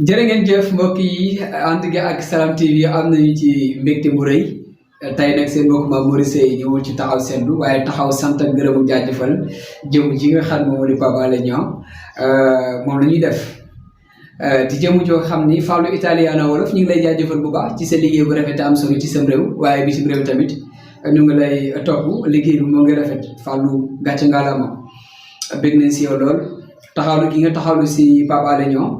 jërë ngeen jëf mbokk yi ànd gi ak Salam TV am nañu ci mbégte mu rëy tey nag seen mbokk Mame Mory Seye ñëwul ci taxaw seetlu waaye taxaw sant ak gërëm ak jaajëfal jëm ji nga xam moom moo di Pape Alé Niang moom la ñuy def di jëm joo xam ni Fallou Italiano wolof ñu ngi lay jaajëfal bu baax ci sa liggéey bu rafet am solo ci sam réew waaye bitim réew tamit ñu ngi lay topp liggéey bi moo ngi rafet Fallou gàcce ngalaama bég nañ si yow lool taxawlu gi nga taxawlu si Pape Alé Niang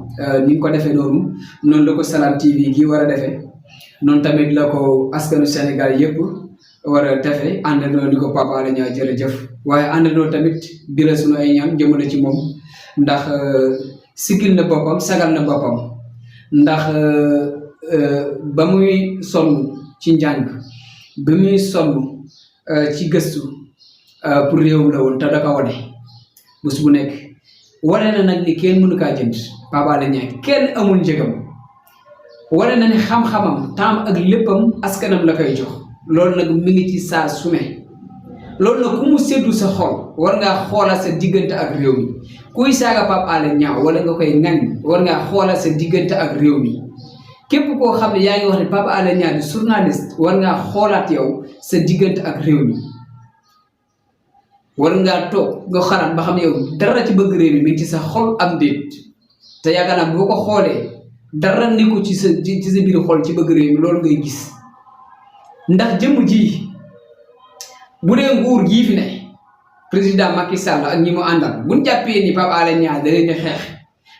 ni nga ko defee noonu la ko Salam TV gi war a defee noonu tamit la ko askanu Sénégal yëpp war a defee àndandoo ni ko Pape Alé Niang jërëjëf waaye àndandoo tamit bira sunu ay ñaan jëmale ci moom ndax sigil na boppam sagal na boppam ndax ba muy sonn ci njàng ba muy sonn ci gëstu pour réewum la woon te da ko wane bés bu nekk wane na nag ni kenn mënu kaa jënd Pape Alé Niang kenn amul njëgam wane na ni xam-xamam taam ak léppam askanam la koy jox loolu nag mi ngi ci saa su ne loolu nag ku mu seddu sa xol war ngaa xoolal sa diggante ak réew mi kuy saaga Pape Alé Niang wala nga koy ŋañ war ngaa xoolal sa diggante ak réew mi képp koo xam ne yaa ngi wax ne Pape Alé Niang di journaliste war ngaa xoolaat yow sa diggante ak réew mi war ngaa toog nga xalaat ba xam ne yow dara ci bëgg réew mi mi ngi ci sa xol am déet te yaakaar naa boo ko xoolee dara nekku ci sa biir xol ci bëgg réew mi loolu ngay gis ndax jëmm ji bu dee nguur gii fi ne président Macky Sall ak ñi mu àndal buñ jàppee ni Pape Alé Niang da leen di xeex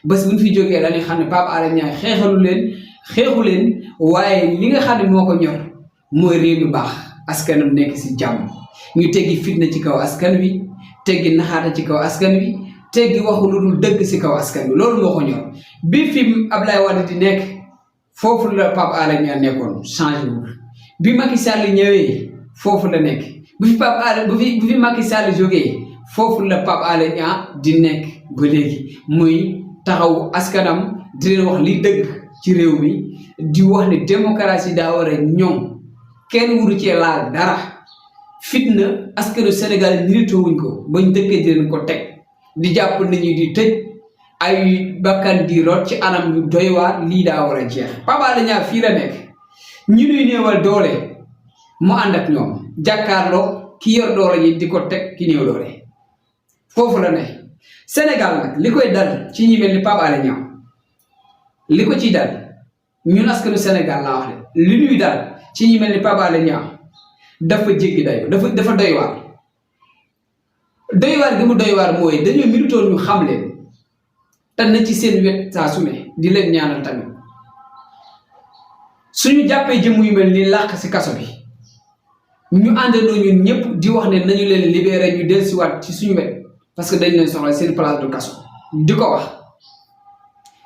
bés buñ fi jógee dañuy xam ne Pape Alé Niang xeexu leen waaye li nga xam ne moo ko ñor mooy réew mi baax askanam nekk si jàmm ñu teggi fitna ci kaw askan wi teggi naxaata ci kaw askan wi teggi waxu lu dul dëgg si kaw askan wi loolu moo ko ñor bi fi Abdoulaye Wade di nekk foofu la Pape Alé Niang nekkoon changé wul bi Macky Sall ñëwee foofu la nekk bu fi Macky Sall jógee foofu la Pape Alé Niang di nekk ba léegi muy taxaw askanam di leen wax li dëgg ci réew mi di wax ne démocratie daa war a ñoom kenn wuru cee laal dara fitna askanu Sénégal niritowuñ ko bañ dëkkee di leen ko teg di jàpp nit ñi di tëj ay bakkan di rot ci anam yu doy waar lii daa war a jeex Pape Alé Niang fii la nekk ñu nuy néewal doole mu ànd ak ñoom jàkkaarloo ki yor doole yi di ko teg ki néew doole foofu la ne Sénégal nag li koy dal ci ñi mel ni Pape Alé Niang li ko ciy dal ñun askanu Sénégal laa wax de li ñuy dal ci ñi mel ni Pape Alé Niang dafa jéggi dayo dafa doy waar gi mu doy waar mooy dañoo militoon ñu xam leen te na ci seen wet saa su ne di leen ñaanal tamit suñu jàppee jëmm yu mel ni làq si kaso bi ñu àndandoo ñun ñëpp di wax ne nañu leen libéré ñu dellusiwaat ci suñu wet parce que dañ leen soxla seen place de kaso di ko wax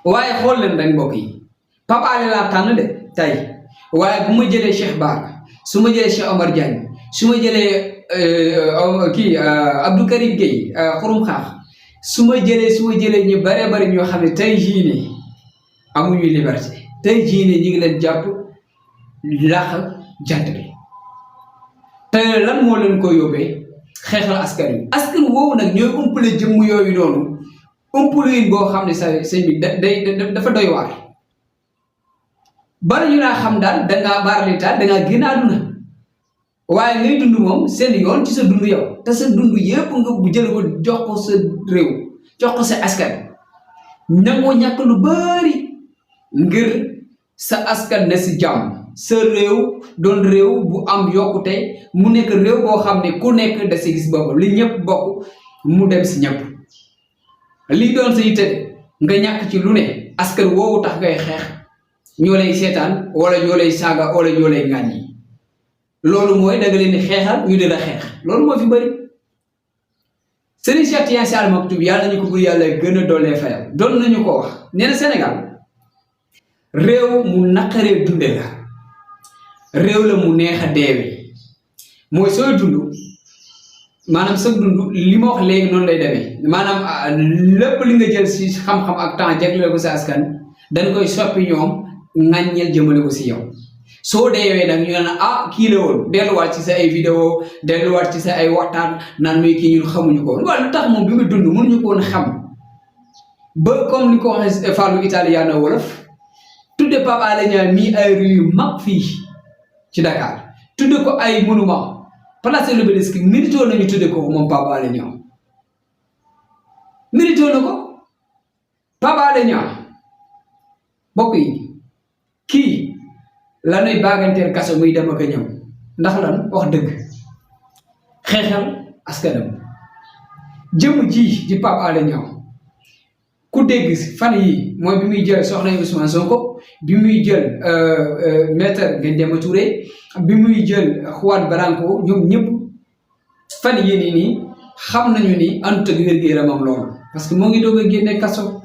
waaye xool leen rek mbokk yi Pape Alé laa tànn de tey waaye bu ma jëlee Cheikh Bara su ma jëlee Cheikh Omar Diagne su ma jëlee Abdou Karim Gueye xurum xaax su ma jëlee ñu bare bari ñoo xam ne tey jii nii amuñu liberté tey jii nii ñu ngi leen jàpp làq jant bi te lan moo leen ko yóbbee xeexal askan woowu nag ñooy umpale jëmm yooyu noonu umpale yi boo xam ne sa sëñ bi dafa doy waar bari ñu naa xam daal dangaa baarali taal dangaa génn àdduna waaye ngay dund moom seen yoon ci sa dund yow te sa dund yëpp nga bu jël ko jox ko sa réew jox ko sa askan nangoo ñàkk lu bari ngir sa askan ne si jàmm sa réew doon réew bu am yokkute mu nekk réew boo xam ne ku nekk da si gis boppam li ñëpp bokk mu dem si ñëpp lii doon sa yitte nga ñàkk ci lu ne askan woowu tax ngay xeex ñoo lay seetaan wala ñoo lay saaga wala ñoo lay ŋàññi loolu mooy da nga leen di xeexal ñu di la xeex loolu moo fi bëri Serigne Cheikh Tidiane Sy Al Maktoum yàlla nañu ko bur yàlla gën a doolee fayal doon nañu ko wax nee na Sénégal réew mu naqaree dunde la réew la mu neex a deewe mooy sooy dund maanaam sa dund li ma wax léegi noonu lay demee maanaam lépp li nga jël si xam-xam ak temps jagleel ko sa askan dañ koy soppi ñoom ŋàññeel jëmale ko si yow soo deewee nag ñu ne kii la woon delluwaat ci sa ay vidéo delluwaat ci sa ay waxtaan naan muy kii ñun xamuñu ko waaye lu tax moom bi mu dund mënuñu ko woon xam ba comme ni ko waxee Fallou Italiano wolof tudde Pape Alé Niang mii ay rue yu mag fii ci Dakar tudde ko ay monument place de l'Obélisque mérito nañu tudde ko moom Pape Alé Niang mérito na ko Pape Alé Niang bokk yi kii lanuy baaganteel kaso muy dem ak a ñëw ndax lan wax dëgg xeexal askanam jëm ji di Pape Alé Niang ku dégg fan yi mooy bi muy jël soxna Ousmane Sonko bi muy jël maître Ngagne Demba Touré bi muy jël Juan Branco ñoom ñëpp fan yii nii xam nañu ni àndut ak wér-gu-yaramam loolu parce que moo ngi doog a génne kaso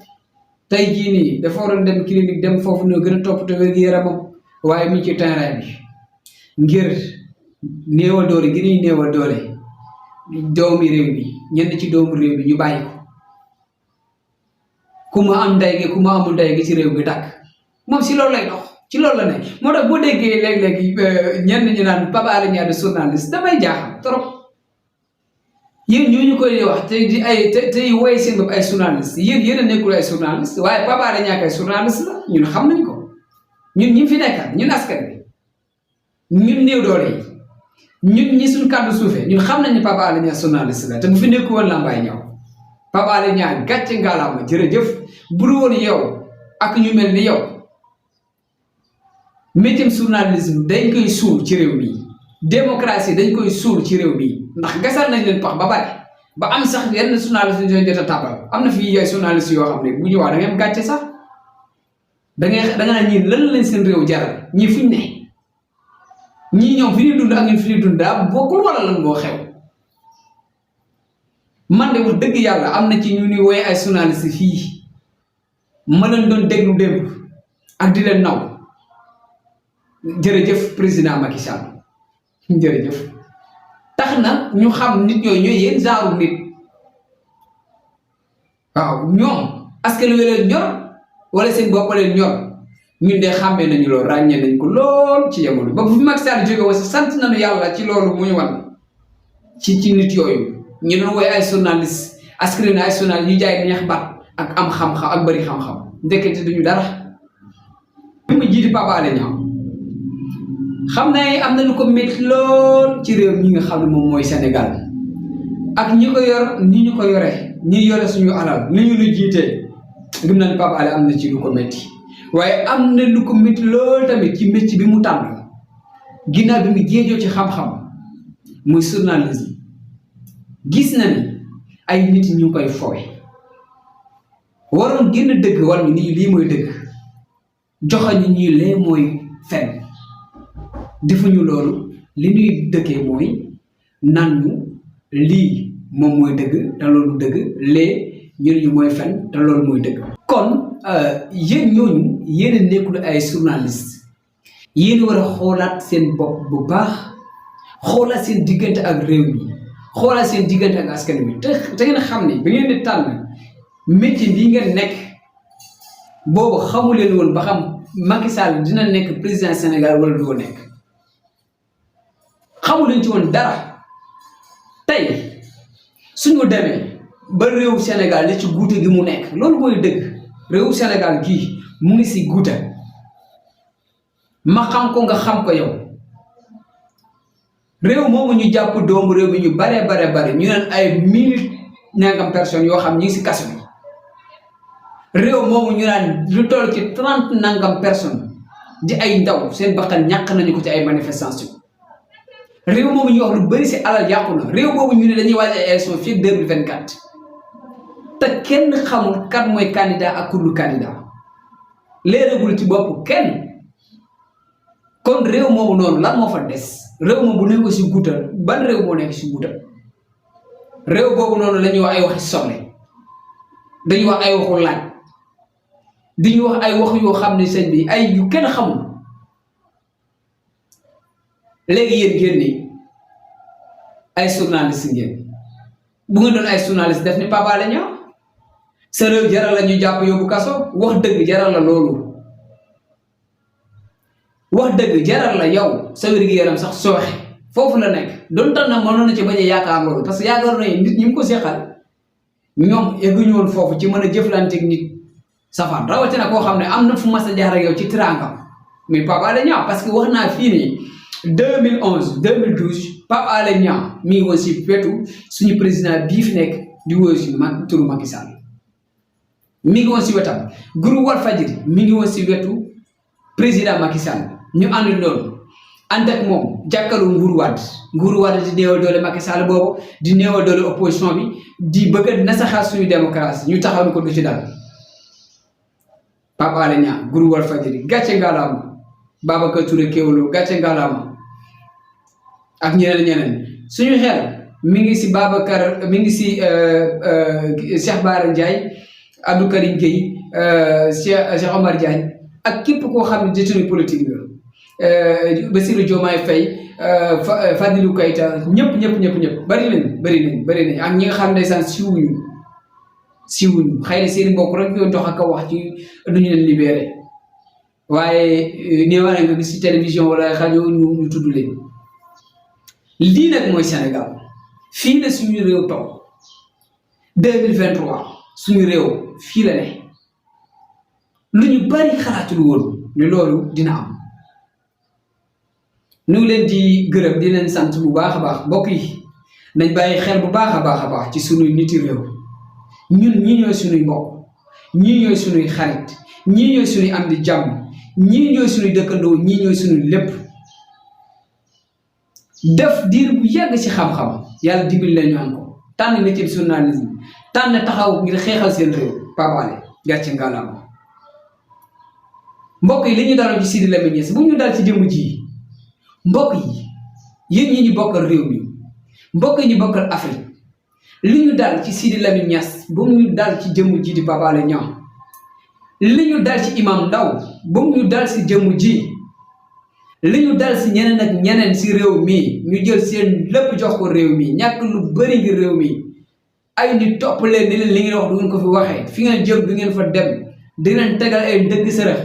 tey jii nii dafa waroon dem clinique dem foofu noo gën a toppatoo wér-gu-yaramam waaye mi ci terrain bi ngir néewal doole gi ñuy néewal doole doomi réew mi ñenn ci doomu réew mi ñu bàyyi ko ku ma am ndey gi ku ma amul ndey gi ci réew mi tàkk moom si loolu lay dox ci loolu la ne moo tax boo déggee léeg-léegi ñenn ñi naan Pape Alé Niang journaliste damay jaaxal trop yéen ñooñu koy wax te di ay te woy seen bopp ay journaliste yéen a nekkul ay journaliste waaye Pape Alé Niang ay journaliste la ñun xam nañ ko ñun ñi fi nekkal ñun askan bi ñun néew doole yi ñun ñi suñ kàddu suufee ñun xam nañ ne Pape Alé Niang journaliste la te bu fi nekku woon làmbaay ñëw Pape Alé Niang gàcce ngalaama jërëjëf bu dul woon yow ak ñu mel ni yow métier journalisme dañ koy suul ci réew mi démocratie dañ koy suul ci réew mi ndax gasal nañ leen pax ba pare ba am sax yenn journaliste yi ñooy jot a tàbbal am na fii ay journaliste yoo xam ne bu ñu wax da ngay am gàcce sax da nga ñii lan lañ seen réew jaral ñii fuñ ne ñii ñoom fi ñuy dund ak ñun fi ñuy dund daa bokkul wala lan moo xew man de wax dëgg yàlla am na ci ñu ni woy ay journaliste fii ma leen doon déglu démb ak di leen naw jërëjëf président Macky Sall jërëjëf tax na ñu xam nit yooyu ñooy yéen genre nit waaw ñoom askan wi leen ñor wala seen bopp leen ñor ñun de xàmmee nañu loolu ràññee nañ ko lool ci jamono ba bu Macky Sall jóge woon sant nañu yàlla ci loolu mu ñu wan ci nit yooyu ñu doon woy ay journaliste askan wi ay journaliste ñu jaay neex baat ak am xam-xam ak bëri xam-xam ndekete duñu dara bi mu jiiti Pape Alé Niang xam ne am na lu ko métti lool ci réew mi nga xam ne moom mooy Sénégal ak ñi ko yor ni ñu ko yore ñi yore suñu alal ni ñu lu jiitee gëm naa ne Pape Alé am na ci lu ko métti waaye am na lu ko métti lool tamit ci métti bi mu tànn ginnaaw bi mu jéejoo ci xam-xam muy journalisme gis na ni ay nit ñu koy fowe waroon génn dëgg war ñu nii lii mooy dëgg joxoñu ñii lee mooy fen defuñu loolu li ñuy dëkkee mooy nan ñu lii moom mooy dëgg te loolu dëgg lee ñu mooy fen te loolu mooy dëgg kon yéen ñooñu yéen a nekkul ay journaliste yéen war a xoolaat seen bopp bu baax xoolaat seen diggante ak réew mi xoolaat seen diggante ak askan wi te ngeen xam ne ba ngeen di tànn métier bii ngeen nekk boobu xamu leen woon ba xam Macky Sall dina nekk président Sénégal wala du ko nekk xamu leen ci woon dara tey suñu demee ba réew Sénégal li ci guute gi mu nekk loolu mooy dëgg réew Sénégal gii mu ngi si guute ma xam ko nga xam ko yow réew moomu ñu jàpp doomu réew mi ñu bare ñu naan ay 1000 nangam personnes yoo xam ñu ngi si kaso bi réew moomu ñu naan lu toll ci 30 nangam personnes di ay ndaw seen bakkan ñàkk nañu ko ci ay manifestation réew moomu ñu wax lu bëri si alal yàqu na réew boobu ñu ne dañuy waaj ay élection fii 2024 te kenn xamul kan mooy candidat ak ku dul candidat léeragul ci bopp kenn kon réew moomu noonu lan moo fa des réew moom bu nekk ko si guutal ban réew moo nekk si guutal réew boobu noonu la ñuy wax ay waxi soble dañuy wax ay waxu laaj dañuy wax ay wax yoo xam ne sëñ bi ay yu kenn xamul léegi yéen génne ay journaliste ngeen bu ngeen doon ay journaliste def ni Pape Alé Niang sa réew jaral la ñu jàpp yóbbu kaso wax dëgg jaral la loolu wax dëgg jaral la yow sa wér-gu-yaram sax sooxe foofu la nekk doon tax na mënoon na ci bañ a yaakaar loolu parce que yaakaar nañu nit ñi mu ko seqal ñoom egguñu woon foofu ci mën a jëflanteeg nit safaan rawatina koo xam ne am na fu mas a jaar ak yow ci tiraangam mais Pape Alé Niang parce que wax naa fii nii 2011 2012 Pape Alé Niang mi ngi woon si wetu suñu président bii fi nekk di wóor si turu Macky Sall mi ngi woon si wetam groupe Walfadjri mi ngi woon si wetu président Macky Sall ñu ànd loolu ànd ak moom jàkkaarloo Nguuru Wade di néewal doole Macky Sall boobu di néewal doole opposition bi di bëgg a nasaxaat suñu démocratie ñu taxaw ni ko du ci dal Pape Alé Niang groupe Walfadjri gàcce ngalaama Babacar Touré Kewoulo gàcce ngalaama ak ñeneen suñu xel mi ngi si Babacar mi ngi si Cheikh Bara Ndiaye Abdou Karim Gueye Cheikh Omar Diagne ak képp koo xam ne détenu politique la Bassirou Diomaye Faye Fadilou Keita ñëpp bari nañ ak ñi nga xam ne ndeysaan siwuñu xëy na seen mbokk rek ñoo dox ak wax ci nu ñu leen libéré waaye néewaane nga gis ci télévision wala rajo ñu tudd leen lii nag mooy Sénégal fii la suñu réew toog 2023 suñu réew fii la ne lu ñu bari xalaatul woon ne loolu dina am ñu ngi leen di gërëm di leen sant bu baax a baax mbokk yi nañ bàyyi xel bu baax a baax ci suñuy niti réew ñun ñii ñooy suñuy mbokk ñii ñooy suñuy xarit ñii ñooy suñuy am di jàmm ñii ñooy suñuy dëkkandoo ñii ñooy suñuy lépp def diir bu yàgg ci xam-xam yàlla dimbali leen ñu am ko tànn métier de journalisme tànn taxaw ngir xeexal seen réew Pape Alé gàcce ngalaama mbokk yi li ñu daloon ci Sidi Lamine Niass bu ñu dal ci jëmm ji mbokk yi yéen ñi ñu bokkal réew mi mbokk yi ñu bokkal Afrique li ñu dal ci Sidi Lamine Niass bu ñu dal ci jëmm ji di Pape Alé Niang li ñu dal ci Imam Ndaw bu ñu dal ci jëmm ji li ñu dal si ñeneen ak ñeneen si réew mi ñu jël seen lépp jox ko réew mi ñàkk lu bëri ngir réew mi ay nit topp leen ni leen li ngeen wax du ngeen ko fi waxee fi ngeen jëm du ngeen fa dem di leen tegal ay dëgg sërëx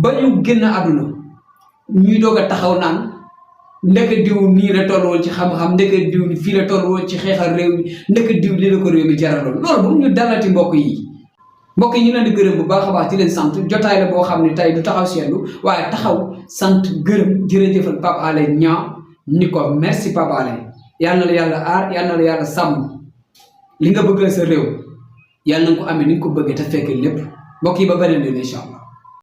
ba ñu génn àdduna ñuy doog a taxaw naan ndeke diw nii la toll woon ci xam-xam ndeke diw fii la toll woon ci xeexal réew mi ndeke diw li la ko réew mi jaraloon loolu bu ñu dalati mbokk yi ñu leen di gërëm bu baax a baax di leen sant jotaay la boo xam ne tey du taxaw seetlu waaye taxaw sant gërëm jërëjëfal Pape Alé Niang ni ko merci Pape Alé yàlla na la yàlla aar yàlla na la yàlla sàmm li nga bëggal sa réew yàlla na nga ko amee ni nga ko bëggee te fekkee lépp mbokk yi ba beneen incha allah